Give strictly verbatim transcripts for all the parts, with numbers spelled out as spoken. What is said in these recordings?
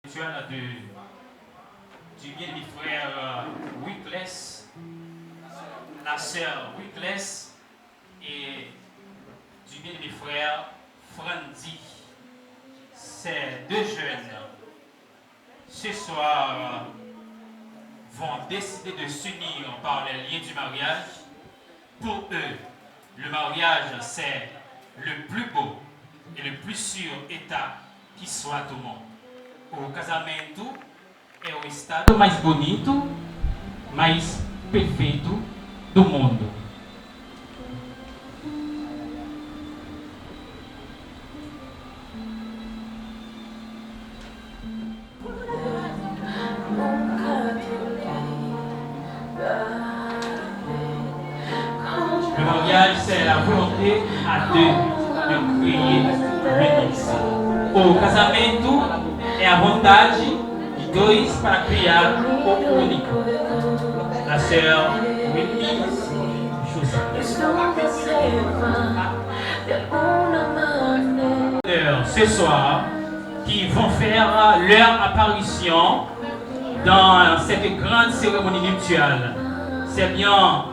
Nuptiale de, du bien-aimé frère, euh, Wickless, la sœur Wickless et du bien-aimé frère Frandy. Ces deux jeunes, ce soir, vont décider de s'unir par les liens du mariage. Pour eux, le mariage, c'est le plus beau et le plus sûr état qui soit au monde. O casamento é o estado mais bonito, mais perfeito do mundo. Le mariage, c'est la volonté à deux de créer l'unité. O casamento é a vontade de dois para criar o único. La sœur Wilmix Joseph. Ce soir, qui vont faire leur apparition dans cette grande cérémonie nuptiale. C'est bien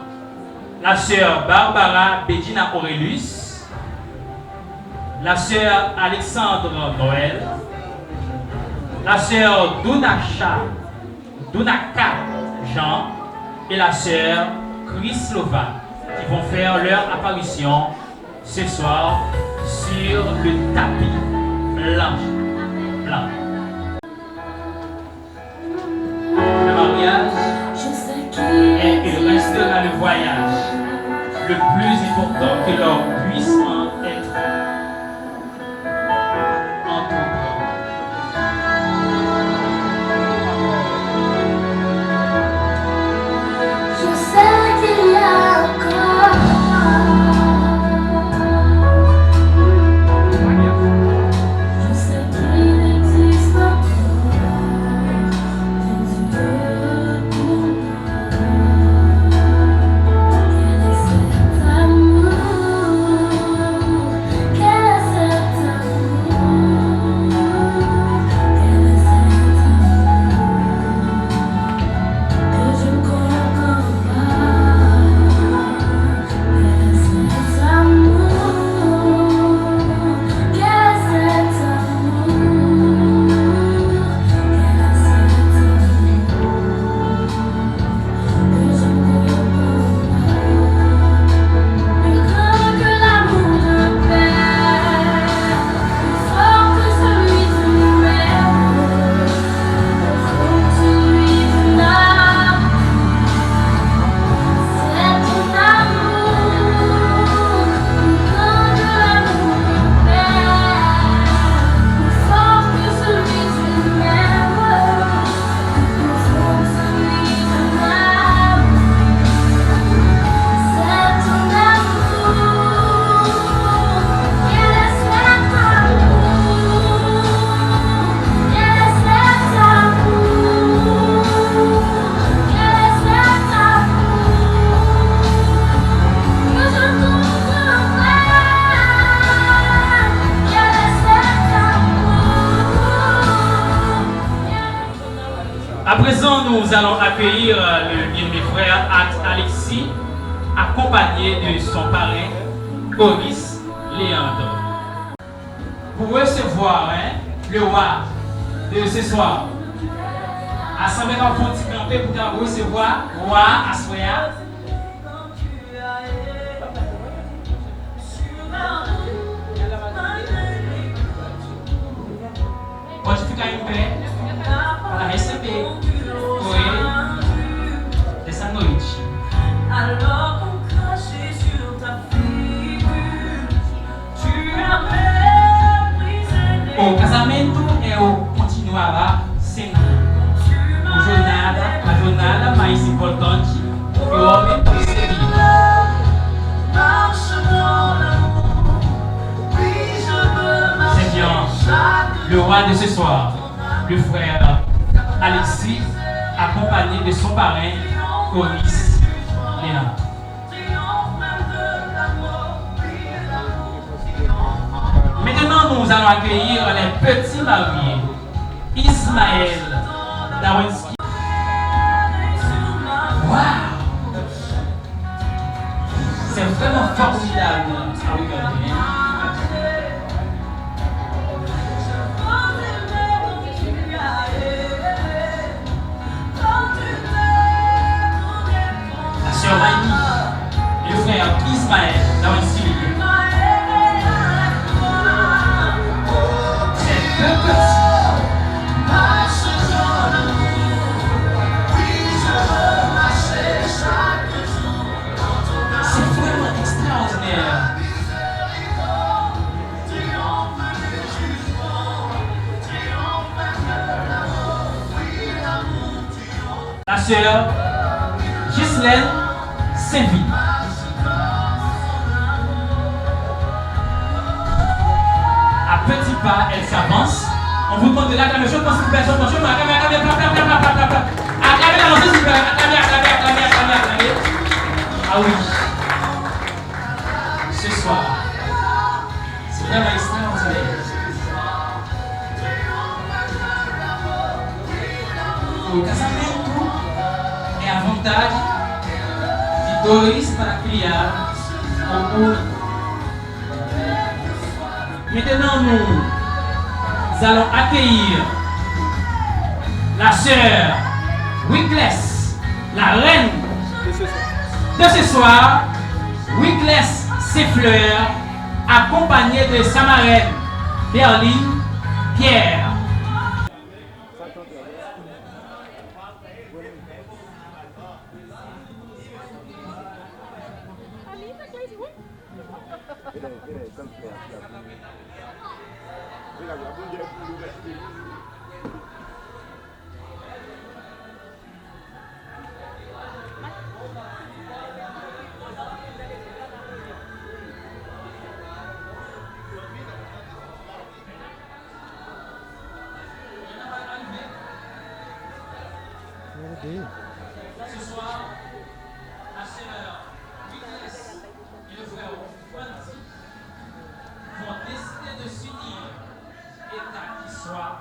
la sœur Barbara Bedjina Aurelus, la sœur Alexandre Noël, la sœur Dounaka, Dounaka Jean et la sœur Chrislova qui vont faire leur apparition ce soir sur le tapis blanc. Blanc. Le mariage est et restera le voyage le plus important que l'homme puisse en être entreprendre. Je sais qu'il y a encore. Je sais qu'il existe encore des dieux pour moi. Quel est cet amour? Quel est cet amour? Quel est cet amour que je ne comprends pas? Quel est cet amour? Quel est cet amour? Quel est cet amour? À présent, nous allons accueillir, euh, le bien-aimé frère At-, Alexis, accompagné de son parrain, Oris Léandre. Pour recevoir, hein, le roi de ce soir. Asanble n ap fè yon ti kanpe pou ta resevwa wa aswè a. Pode ficar em pé para receber o rei dessa noite. O casamento é o continuará sendo. O jornada, a jornada mais importante, o homem perseguido. C'est bien. Le roi de ce soir, le frère Alexis, accompagné de son parrain, Oris Léandre. Maintenant, nous allons accueillir les petits mariés. Ismaël Dawensky. Waouh! C'est vraiment formidable à regarder, hein. La sœur Maïmi, le frère Ismaël Dawensky. C'est deux petits. C'est vraiment extraordinaire. La sœur Ghislaine Saint-Ville. À petits pas, elle s'avance. On vous demande de l'acclamer chaudement, s'il vous plaît, chaudement, chaudement. Acclamez, acclamez, clap, clap, clap. Acclamez, avancez, s'il vous plaît. Acclamez, acclamez, acclamez, acclamez, acclamez. Ah oui. Ce soir, c'est vraiment extraordinaire. O kazamentu é a vontade de dois para criar o único. Maintenant, nous allons accueillir la sœur Wickless, la reine de ce soir, Wickless Sefleur, accompagnée de sa marraine, Berline Pierre. Ce soir, la sœur Wickless et le frère Frandy vont décider de s'unir et à qui soit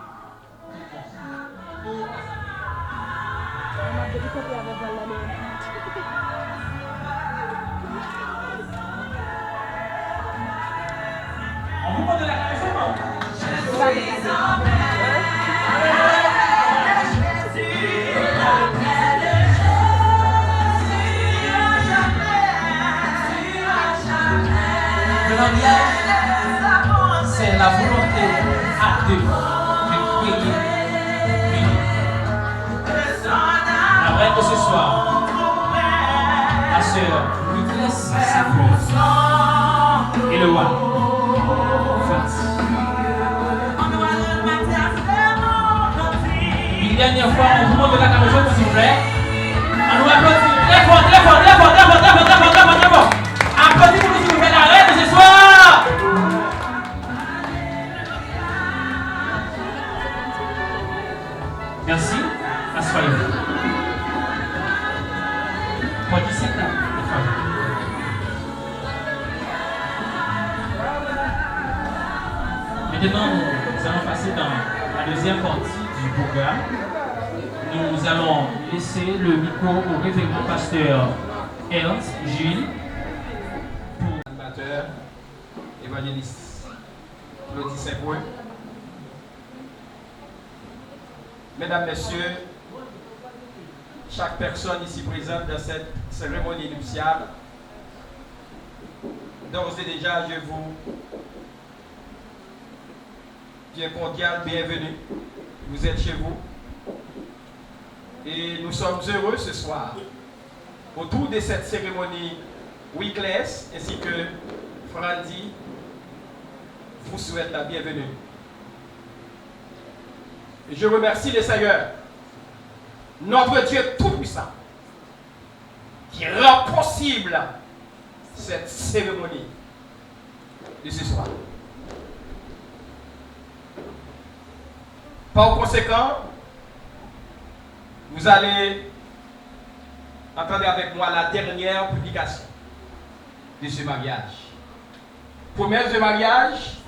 Le mariage, c'est la volonté à deux de créer l'unité. La reine de ce soir, la sœur Wickless Sefleur et le roi Frandy. Une dernière fois, on vous demande de l'acclamer, s'il vous plaît. On nous applaudit très fort, très fort, très fort, très fort, très fort, très fort, très fort, très fort. Applaudissez pour nous, s'il vous plaît, la reine de ce soir. Merci. Assoyez-vous. Pran disèt la, assoyez-vous. Maintenant, nous allons passer dans la deuxième partie du programme. Nous allons laisser le micro au révérend pasteur Ernst Gilles pour animateur, évangéliste Claudy Saint-Paul. Mesdames, Messieurs, chaque personne ici présente dans cette cérémonie nuptiale, d'ores et déjà, je vous dis un cordial bienvenue. Vous êtes chez vous. Et nous sommes heureux ce soir autour de cette cérémonie, Wickless ainsi que Frandy vous souhaitent la bienvenue. Et je remercie le Seigneur, notre Dieu Tout-Puissant, qui rend possible cette cérémonie de ce soir. Par conséquent, vous allez entendre avec moi la dernière publication de ce mariage. Promesse de mariage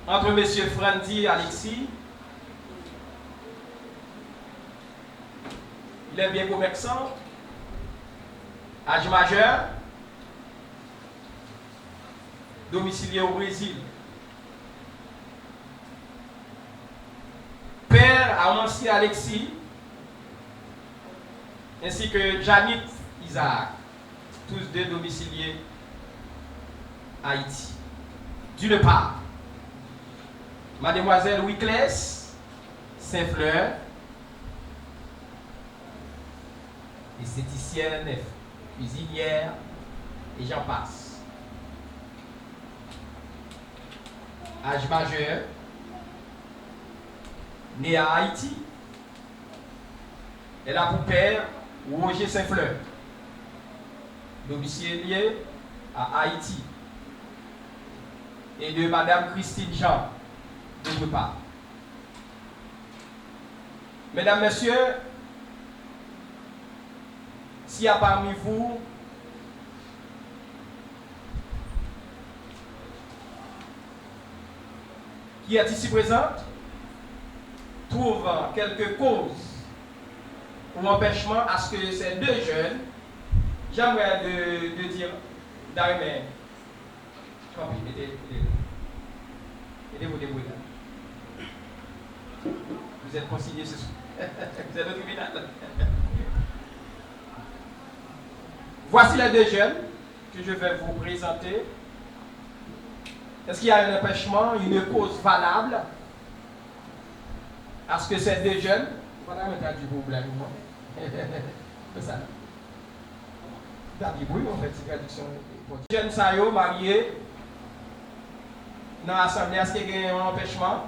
entre Monsieur Frandy Alexis Des biens commerçants, âge majeur, domicilié au Brésil. Père Amancy Alexis, ainsi que Janith Isaac, tous deux domiciliés Haïti. D'une part, Mademoiselle Wiclès Saint-Fleur, esthéticienne, cuisinière, et j'en passe. Âge majeur, née à Haïti. Elle a pour père Roger Saint-Fleur, domicilié à Haïti, et de Madame Christine Jean, d'autre part. Mesdames, Messieurs, s'il y a parmi vous qui est ici présente trouve quelque cause ou empêchement à ce que ces deux jeunes, j'aimerais de, de dire, Darmen, kanpe, mete, mete, mete pou debouye la. Vous êtes consigné ce soir. Vous êtes au tribunal. Voici les deux jeunes que je vais vous présenter. Est-ce qu'il y a un empêchement, une cause valable à ce que ces deux jeunes, ou pa ta mwen tradui pou w blag ou non? Fè sa. Tradui pou yo, fè ti tradiksyon. Jèn sa yo marye nan asanble, èske gen yon anpèchman?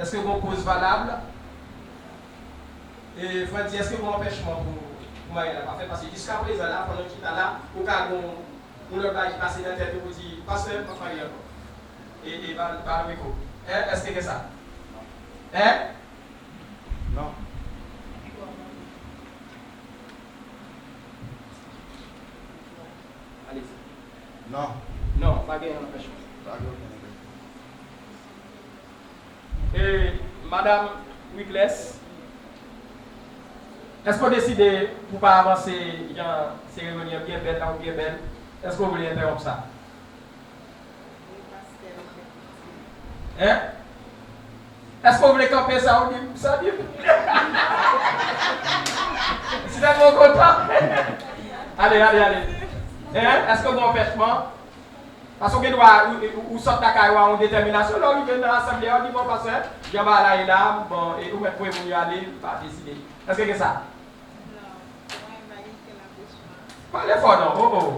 Èske gen yon koz valab? E Frandy, èske gen yon anpèchman pou, pou maryaj la pa fèt? Paske jiska prezan la, pandan w chita la, ou ka gen yon, yon lòt bagay ki pase nan tèt ou pou di, pastè, m p ap marye ankò. E, e, ba, ba nou mikwo. Hein? Èske gen sa? Hein? Non. Allez-y. Non. Non, pa gen anpèchman. Pa gen okenn anpèchman. E, Madam Wiclès, èske w deside pou pa avanse jan seremoni an byen bèl la ou byen bèl? Èske w vle entèwonp sa? Hein? Èske w vle kanpe sa ou di m, sa di m? Si tèlman w kontan. Ale, ale, ale. Hein? Èske w gen anpèchman? Paske w gen dwa, ou, ou, ou sot lakay ou a yon detèminasyon, lè w rive nan asanble a, w di, bon, pastè, jan bagay la ye la, bon, e ou mèt voye moun yo ale, m pa deside. Èske gen sa? Non, mwen pa gen okenn anpèchman. Pale fò non, oh, oh.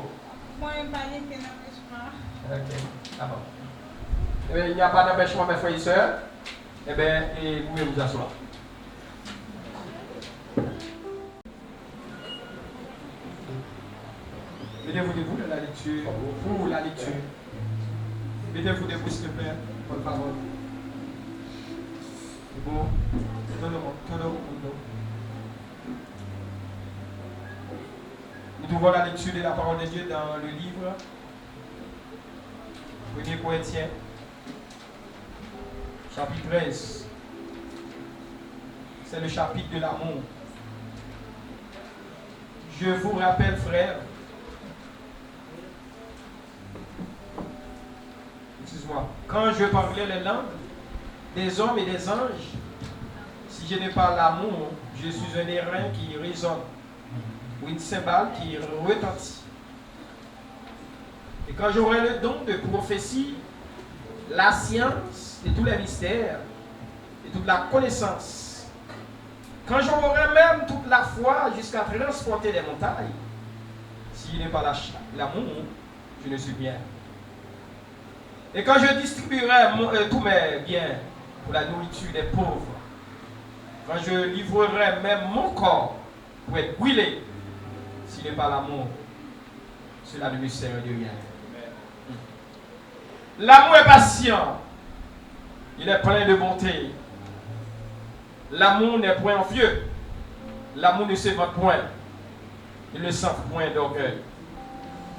Mwen pa gen okenn anpèchman. Ok, ah bon. Eh bien, il n'y a pas d'empêchement, mes frères et sœurs. Eh bien, et vous pouvez vous asseoir. Mettez-vous debout dans la lecture, pour la lecture. Mettez-vous debout, s'il te plaît, por favor. Bon, todo, todo mundo. Nous trouvons la lecture de la parole de Dieu dans le livre premier Corinthiens, chapitre treize. C'est le chapitre de l'amour. Je vous rappelle, frères, excuse-moi, quand je parlais les langues des hommes et des anges, si je n'ai pas l'amour, je suis un airain qui résonne ou une cymbale qui retentit. Et quand j'aurai le don de prophétie, la science et tous les mystères, et toute la connaissance, quand j'aurai même toute la foi jusqu'à transporter des montagnes, si je n'ai pas la ch-, l'amour, je ne suis rien. Et quand je distribuerai mon, euh, tous mes biens pour la nourriture des pauvres, quand je livrerai même mon corps pour être brûlé, s'il n'est pas l'amour, cela ne me sert de rien. L'amour est patient, il est plein de bonté. L'amour n'est point envieux. L'amour ne se vante point. Il ne s'enfle point d'orgueil.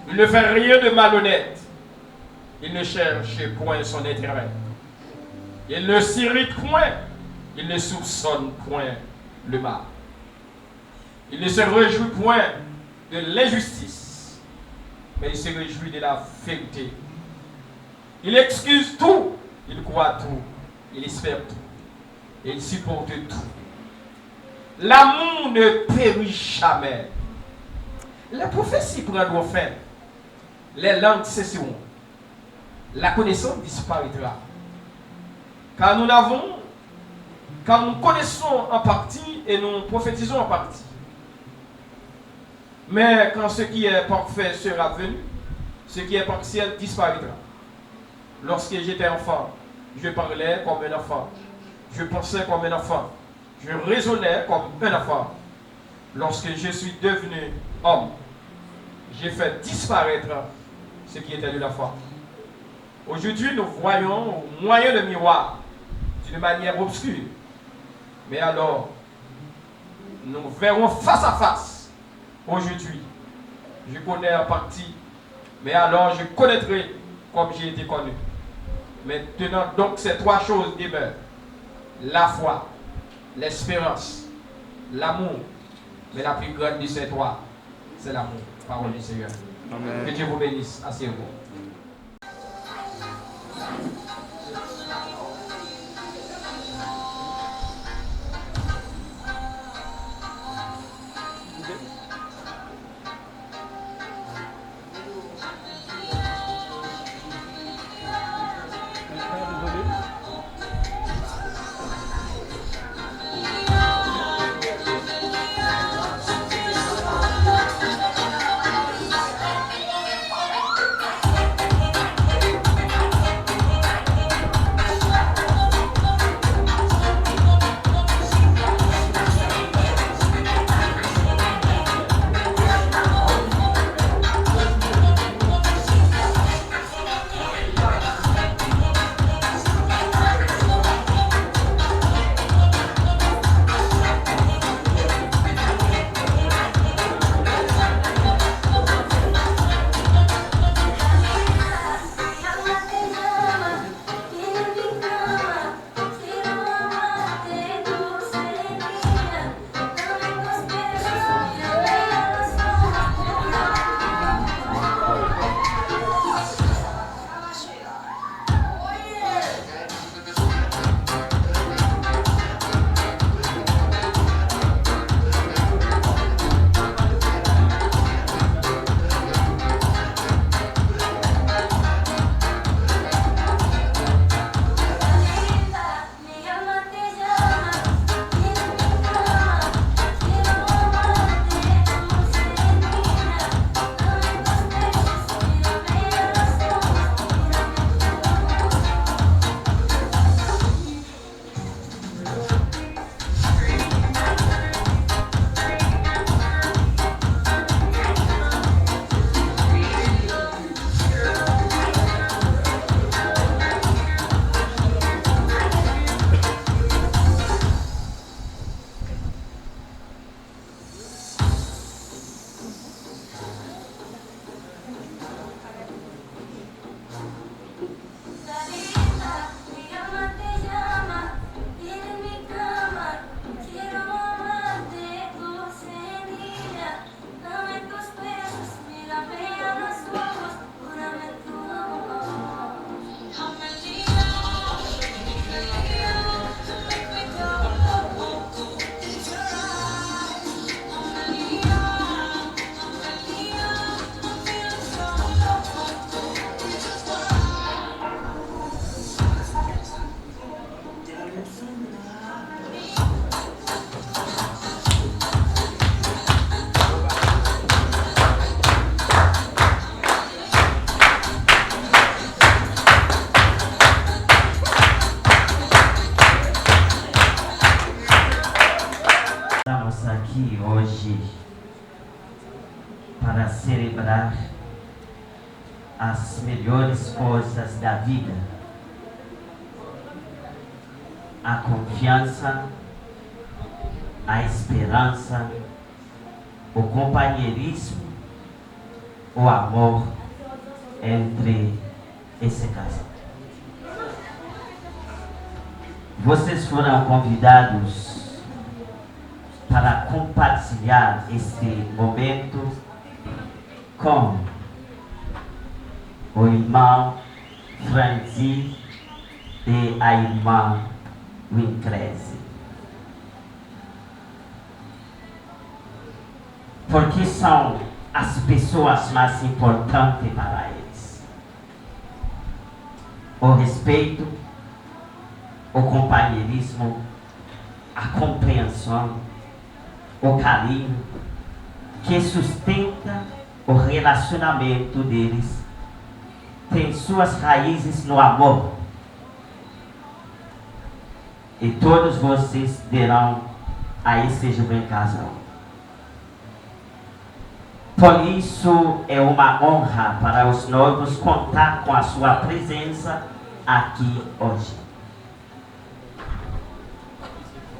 Il ne fait rien de malhonnête. Il ne cherche point son intérêt. Il ne s'irrite point. Il ne soupçonne point le mal. Il ne se réjouit point de l'injustice, mais il se réjouit de la vérité. Il excuse tout, il croit tout, il espère tout, et il supporte tout. L'amour ne périt jamais. Les prophéties prendront fin, les langues cesseront, la connaissance disparaîtra. Car nous n'avons, car nous connaissons en partie et nous prophétisons en partie. Mais quand ce qui est parfait sera venu, ce qui est partiel disparaîtra. Lorsque j'étais enfant, je parlais comme un enfant, je pensais comme un enfant, je raisonnais comme un enfant. Lorsque je suis devenu homme, j'ai fait disparaître ce qui était de l'enfant. Aujourd'hui, nous voyons au moyen de miroir, d'une manière obscure. Mais alors, nous verrons face à face. Aujourd'hui, je connais en partie, mais alors je connaîtrai comme j'ai été connu. Maintenant donc, ces trois choses demeurent, la foi, l'espérance, l'amour. Mais la plus grande de ces trois, c'est l'amour. Parole du Seigneur. Amen. Que Dieu vous bénisse. Asseyez-vous. Estamos aquí hoje para celebrar as melhores coisas da vida: a confiança, a esperança, o companheirismo, o amor entre esse casal. Vocês foram convidados para compartilhar este momento com o irmão Frandy e a irmã Wincreze. Porque são as pessoas mais importantes para eles. O respeito, o companheirismo, a compreensão, o carinho que sustenta o relacionamento deles tem suas raízes no amor. E todos vocês deram a esse jovem casal. Por isso, é uma honra para os noivos contar com a sua presença aqui hoje.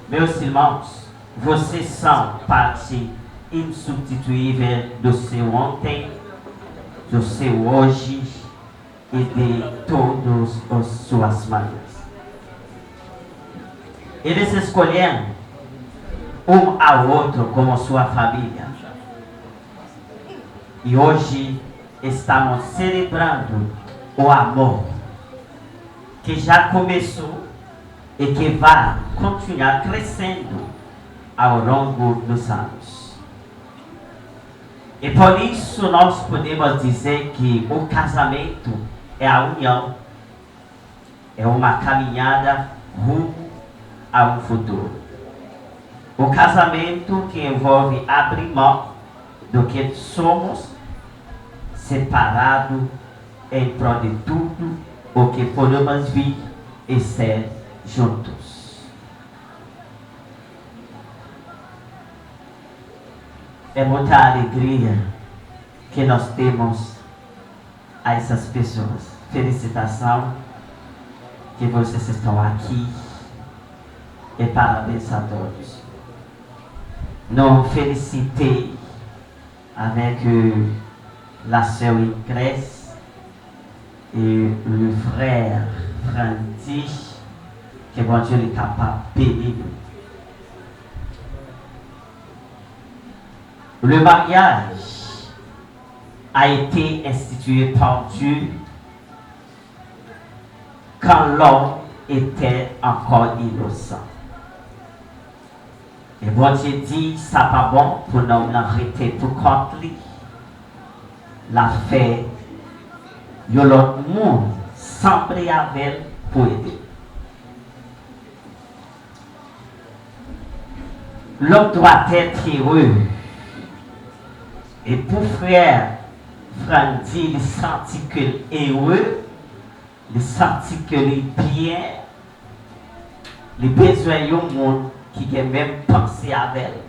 Meus irmãos, vocês são parte insubstituível do seu ontem, do seu hoje e de todas as suas manhãs. Eles escolheram um ao outro como sua família. E hoje estamos celebrando o amor que já começou e que vai continuar crescendo ao longo dos anos. E por isso nós podemos dizer que o casamento é a união, é uma caminhada rumo a um futuro. O casamento que envolve abrir mão do que somos, separado em prol de tudo o que podemos vir e ser juntos. É muita alegria que nós temos a essas pessoas. Felicitação que vocês estão aqui e parabéns a todos. Nous féliciter avec euh, la sœur Wincreze et le frère Frandy, que Bondye li kapab beni nou. Le mariage a été institué par Dieu quand l'homme était encore innocent. E Bondye di sa pa bon pou nonm nan rete pou kont li. L ap fè yon lòt moun sanble avè l pou ede l. L'homme doit être heureux. E pou frè Frandy, li santi ke l ere, li santi ke li byen, li bezwen yon moun ki gen menm panse avè l.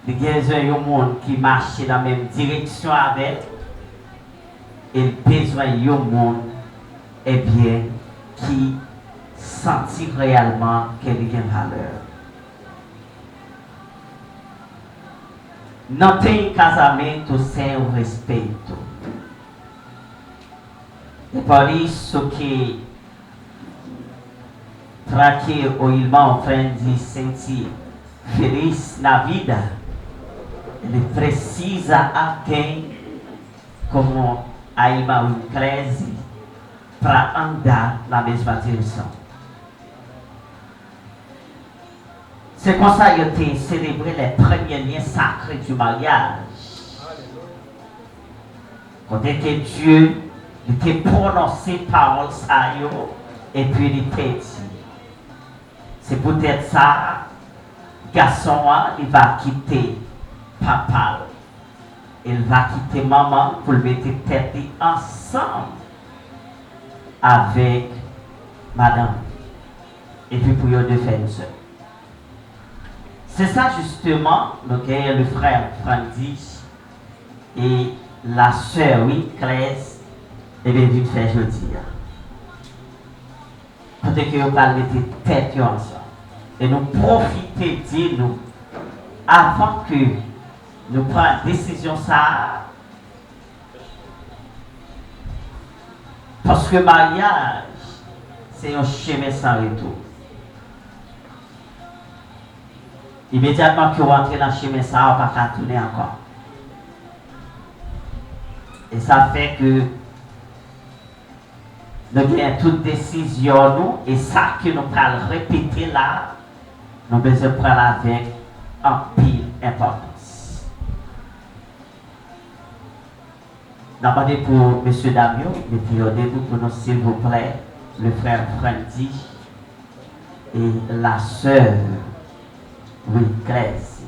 Li bezwen yon moun ki mache nan menm direksyon avè l. E l bezwen yon moun, ebyen, ki santi reyèlman ke li gen valè. Não tem casamento sem o respeito. E por isso que, para que o irmão Frandy sente feliz na vida, ele precisa alguém como a irmã Winclese para andar na mesma direção. Se konsa yo te selebre les premiers liens sacrés du mariage. Kote ke Dye li te pwononse pawòl sa yo, epi li te di, se poutèt sa, gason an li va kite papa l, e l va kite manman l pou l mete tèt li ansanm avèk madanm li, epi pou yo de fè yon sèl. Se sa jisteman, nou genyen le frè Frandy e la sè Winclese, ebyen, vin fè jodi a. Kote ke yo pral mete tèt yo ansanm. E nou pwofite di nou, avan ke nou pran desizyon sa a, paske maryaj, se yon chemen san retou. Imedyatman ke w antre nan chemen sa a, w pa ka tounen ankò. E sa fè ke nou gen tout desizyon nou, e sa ke nou pral repete la, nou bezwen pran l avèk anpil enpòtans. N ap mande pou mesye dam yo, mete yo debou pou nou, silvouplè, le frè Frandy e la sè Wilclès.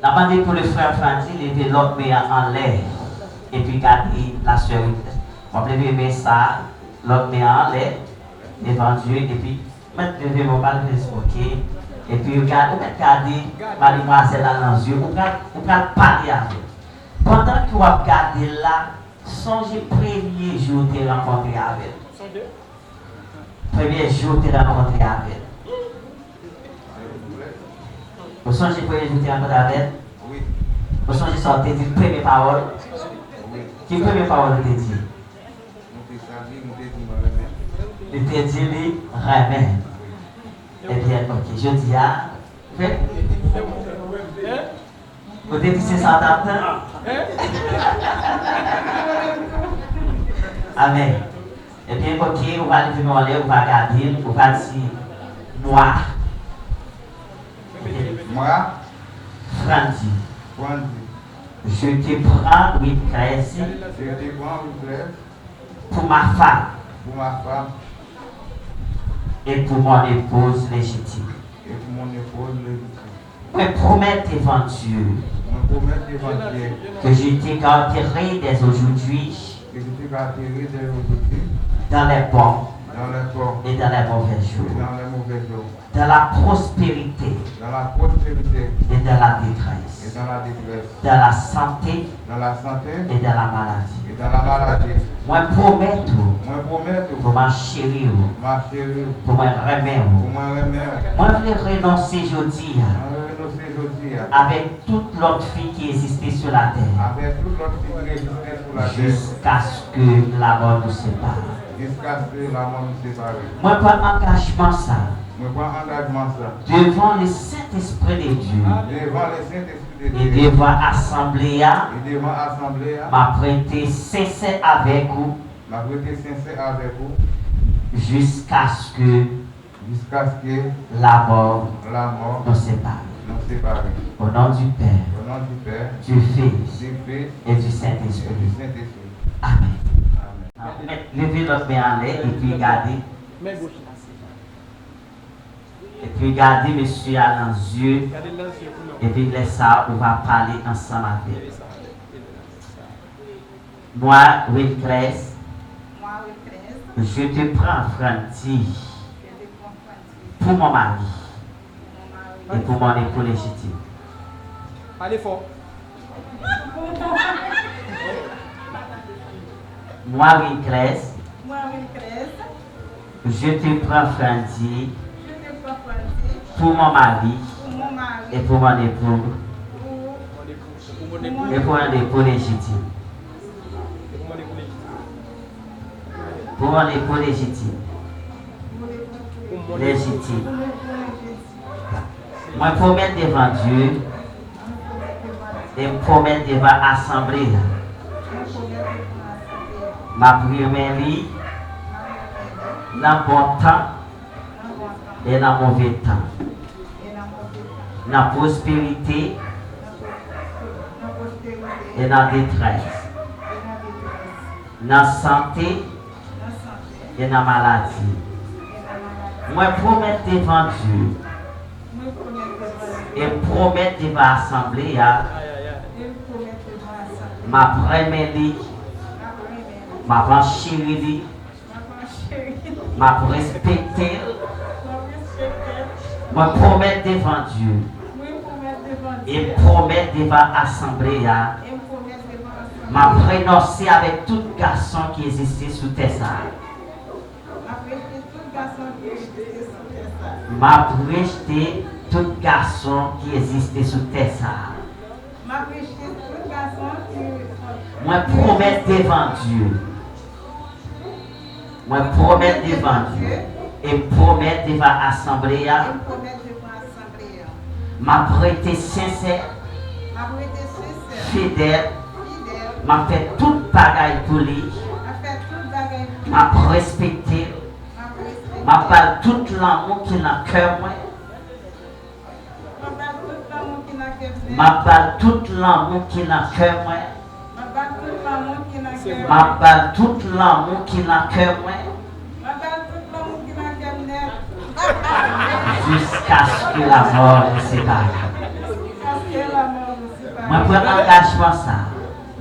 N ap mande pou le frè Frandy leve lòt men an anlè, epi gade la sè Wilclès. W ap leve men sa, lòt men an anlè, devan Dye, epi mèt leve men w, pa leve, oke. Epi ou gade, ou mèt gade mademwazèl la nan zye, ou pral, ou pral pale avè l. Pandan ke w ap gade l la, sonje premye jou ou te rankontre avè l. Premye jou ou te rankontre avè l. Ou sonje premye jou ou te rankontre avè l? Ou sonje sa w te di l, premye pawòl? Ki premye pawòl ou te di? Li te di li renmen. Ebyen, oke, jodi a, ou te di se sa w t ap tann? Amèn. Ebyen, oke, ou va leve men w anlè, ou va gade l, ou va di, mwa. Moi, Frandy, Frandy, je te prends Wilclès, je te prends Wilclès, pour ma femme, pour ma femme, et pour mon épouse légitime. Et pour mon épouse légitime. Mwen pwomèt devan Dye, mwen pwomèt devan Dye, que je te garderai dès aujourd'hui, que je te garderai dès aujourd'hui, dans les bons, dans les bons, et dans les mauvais jours, et dans les mauvais jours, dans la prospérité, dans la prospérité, et dans la détresse, et dans la détresse, dans la santé, dans la santé, et dans la maladie. Et dans la maladie. Mwen pwomèt ou, mwen pwomèt ou, pou m ap cheri w, m ap cheri w, pou mwen renmen w, pou mwen renmen w. Mwen vle renonse jodi a, mwen renonse jodi a, avèk tout lòt fi ki egziste sou latè, avèk tout lòt fi ki egziste sou latè, jiskaske lamò nou separe. Jiskaske lamò nou separe. Mwen pran angajman sa, mwen pran angajman sa, devan le Sentespri de Dye, devan le Sentespri de Dye, e devan asanble a, e devan asanble a, m ap rete sensè avèk ou, m ap rete sensè avèk ou, jiskaske, jiskaske lamò, lamò, nou separe, nou separe. Au nom du Père, au nom du Père, du Fils, du Fils, et du Saint-Esprit, et du Saint-Esprit. Amèn. Amèn. Leve lòt men anlè epi gade. Men goch la. Epi gade mesye a nan zye. Gade l nan zye pou nou. Epi lè sa a, ou va pale ansanm avè l. Moi, Wilclès, moi, Wilclès, je te prends, Frandy, je te prends, Frandy, pour mon mari, pour mon mari, et pour mon époux légitime. Pale fò. Moi, Wilclès, moi, Wilclès, je te prends, Frandy, je te prends, Frandy, pour mon mari, pour mon mari, et pour mon époux, pour, pour mon époux, et pour mon époux légitime. Pour mon époux légitime. Légitime. Mwen pwomèt devan Dye e m pwomèt devan asanble a, m ap renmen li nan bon tan e nan move tan, nan pwosperite e nan detrès, nan sante e nan maladi. Mwen pwomèt devan Dye e m pwomèt devan asanble a, m ap renmen li, m ap ancheri li, m ap respekte l. Mwen pwomèt devan Dye e m pwomèt devan asanble a, m ap renonse avèk tout gason ki egziste sou tè sa a. M ap rejte tout gason ki egziste sou tè sa a. M ap rejte tout gason ki egziste sou tè sa a. M ap rejte tout gason ki... Mwen pwomèt devan Dye. Mwen pwomèt devan Dye. E m pwomèt devan asanble a. E m pwomèt devan asanble a. M ap rete sensè, M ap rete sensè, fidèl, fidèl, m ap fè tout bagay pou li, m ap fè tout bagay pou li, m ap respekte l, m ap respekte l, m ap ba l tout lanmou ki nan kè mwen, m ap ba l tout lanmou ki nan kè mwen, m ap ba l tout lanmou ki nan kè mwen, m ap ba l tout lanmou ki nan kè mwen, m ap ba l tout lanmou ki nan kè m nèt. Jiskaske lamò nou separe. Jiskaske lamò nou separe. Mwen pran angajman sa a.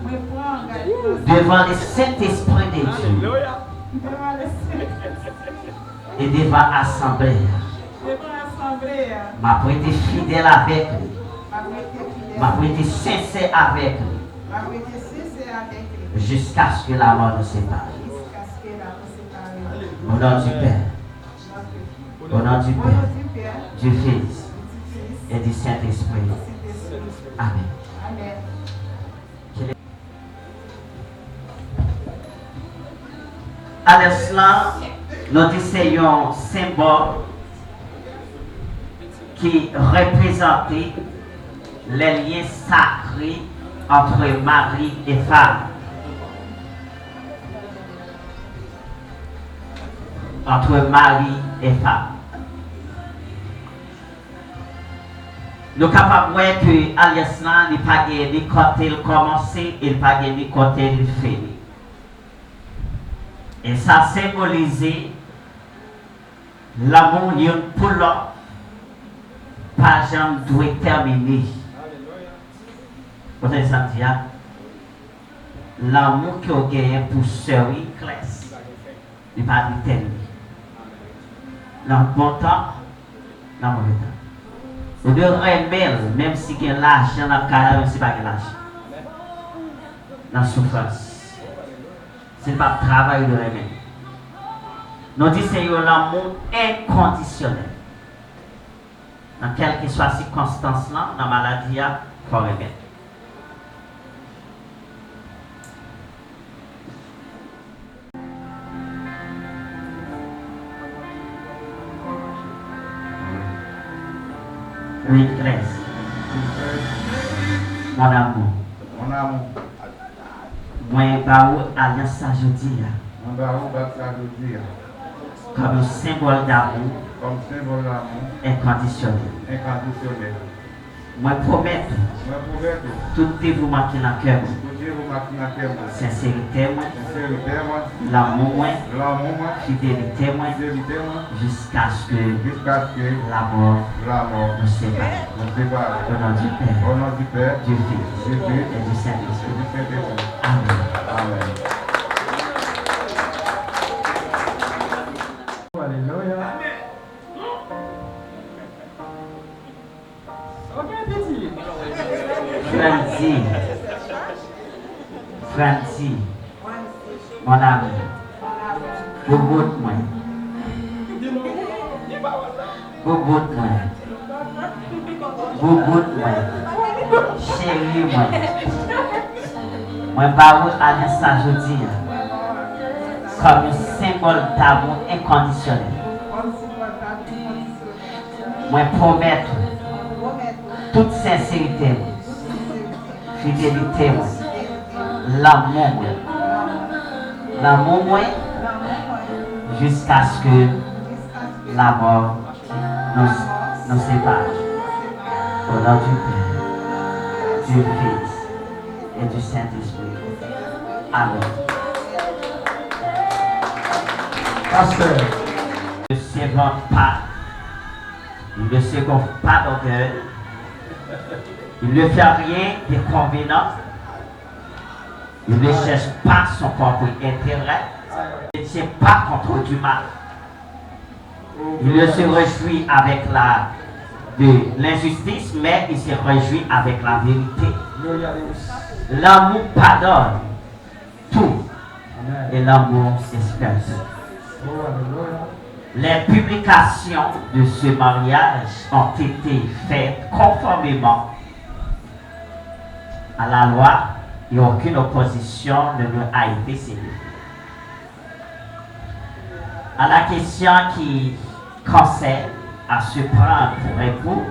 Mwen pran angajman sa a. Devan le Sentespri de Dye. Devan le Sentespri. E devan asanble a. Devan asanble a. M ap rete fidèl avèk li. M ap rete fidèl. M ap rete sensè avèk li. M ap rete sensè avèk li. Jiskaske lamò nou separe. Jiskaske lamò separe. Au nom du Père. Au nom du Père, du Fils et du Saint-Esprit. Amen. Alyans lan, nou di se yon senbòl ki reprezante les liens sacrés entre mari et femme. Entre mari et femme. Nou kapab wè ke alyans lan, li pa gen ni kote l kòmanse e li pa gen ni kote l fini. E sa senbolize lanmou youn pou lòt pa janm dwe tèmine. Ou tande sa m di a? Lanmou ke w genyen pou sè w Iklès, li pa dwe tèmine. Nan bon tan, nan move tan. Ou dwe renmen l, menm si gen lajan nan kay la, menm si pa gen lajan. Nan soufrans. Si l p ap travay, ou dwe renmen l. Nou di se yon lanmou enkondisyonèl. Nan kèlkeswa sikonstans lan, nan maladi a, fò renmen. Wi, Klès. Mon amour. Mon amour. Mwen ba ou alyans sa jodi a. Mwen ba ou bag sa jodi a. Kòm yon senbòl damou. Kòm senbòl damou. Enkondisyonèl. Enkondisyonèl. Mwen pwomèt ou. Mwen pwomèt ou. Tout devouman ki nan kè mwen. Tout devouman ki nan kè mwen. Senserite mwen. Senserite mwen. Lanmou mwen. Lanmou mwen. Fidelite mwen. Fidelite mwen. Jiskaske. Jiskaske. Lamò. Lamò. Nou separe. Nou separe. Au nom du Père. Au nom du Père. Du Fils. Du Fils. Et du Saint-Esprit. Et du Saint-Esprit. Amen. Amen. Alelouya. Ok, piti. Frandy. Frandy. Mon amour. Boubout mwen. Boubout mwen. Boubout mwen. Cheri mwen. Mwen ba ou alyans sa jodi a. Kòm yon senbòl damou enkondisyonèl. Mwen pwomèt ou tout senserite mwen, fidelite mwen, lanmou mwen, lanmou mwen, jiskaske lamò nou, nou separe. Au nom du Père, du Fils et du Saint-Esprit. Amen. Pasteur. Ne s'invente pas, il ne se gonfle pas d'orgueil, il ne fait rien de convenant, il ne cherche pas son propre intérêt, il ne tient pas compte du mal. Il ne se réjouit avec la, de l'injustice, mais il se réjouit avec la vérité. L'amour pardonne tout et l'amour espère tout. Les publications de ce mariage ont été faites conformément à la loi et aucune opposition ne leur a été signalée. À la question qui concerne à se prendre pour époux,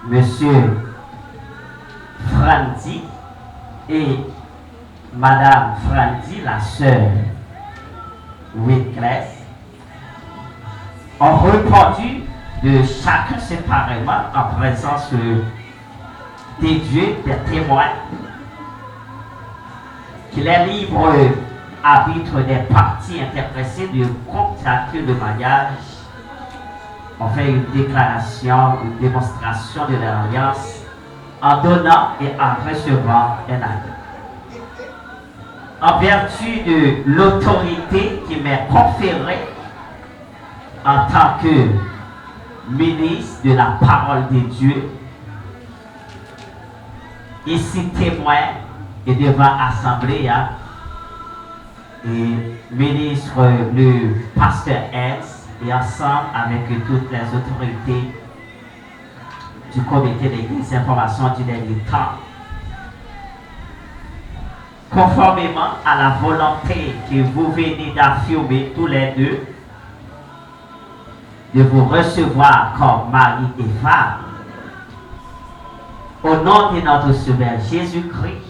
Monsieur Frandy et Madame Frandy, la sœur Wilclès, ont répondu de chacun séparément en présence de Dieu, des témoins, que les libres arbitres des parties intéressées de contracter le mariage ont fait une déclaration, une démonstration de leur alliance en donnant et en recevant un accord. En vertu de l'autorité qui m'est conférée en tant que ministre de la parole de Dieu, isi temwen e devan asanble a, e minis, le pastè Ernst, e ansanm avèk tout lèzotorite du Comité des Guides d'information du dernier temps, conformément à la volonté que vous venez d'affirmer tous les deux de vous recevoir comme mari et femme, au nom de notre Sauveur Jésus-Christ,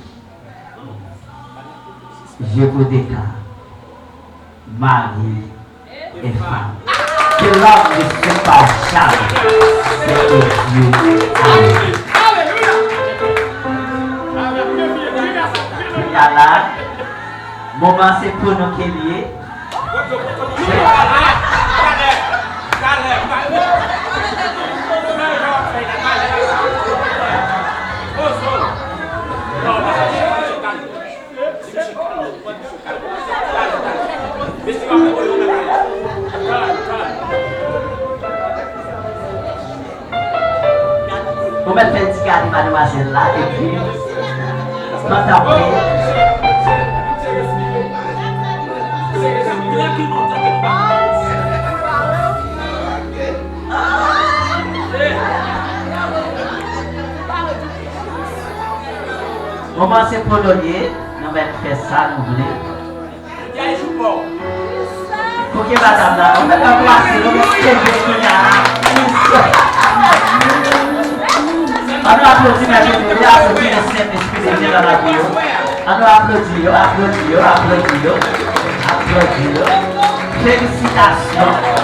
je vous déclare mari et femme. Que l'homme ne se sépare jamais de Dieu. Amen. Kounye a la, moman se pou nou ke l ye. Ou mèt fè ti gade madmwazèl la, epi, pandan w fè. Moman se pou nou l ye, nou mèt fè sa nou vle. Pou ke madanm nan, nou mèt anbrase, nou mèt selebre kounye a la. An nou aplodi mèt nou, aplodi le Sentespri de Dye nan lavi yo. An nou aplodi yo, aplodi yo, aplodi yo, aplodi yo. Felisitasyon.